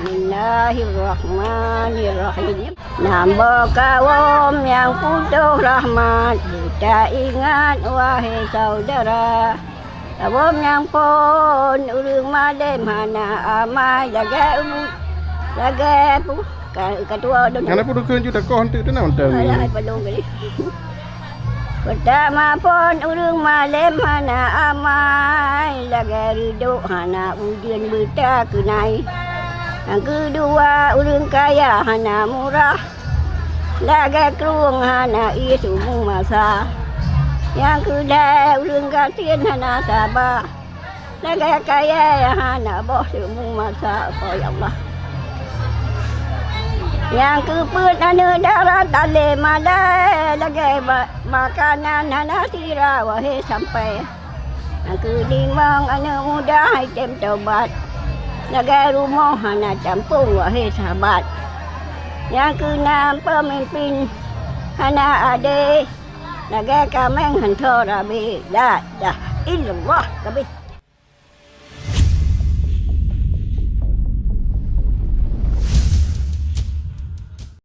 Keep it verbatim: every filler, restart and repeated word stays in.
Bismillahirrahmanirrahim. Nambah kawom nyang putôh rahmat, beuta ingat, wahé saudara. Kawom nyang phon ureuëng malém hana amai lagée u-, lagée pu-, ka-, katuwoe dun. Hana peue dukheun ju takoh eunteuk teunang mantong. Alah, padong kali. Peutama phon ureuëng malém hana amai, lagée reudok hana ujeuen beuta keunai. Nyang keudua ureuëng kaya hana murah, lagée krueng hana ié sumu masa. Nyang keulhée ureuëng gasien hana saba, lagée kayée nyang hana boh sumu masa, oh ya Allah. Nyang keupeuet aneuëk dara talé malée, lagée ba-, makanan hana sira wahé sampai. Nyang keulimong aneuëk muda hai tem tobat, lagée rumoh hana campong wahé sahabat. Nyang keunam peumimpin hana adé, lagée kaméng hanco rabé. La ilaha illallah kabeh.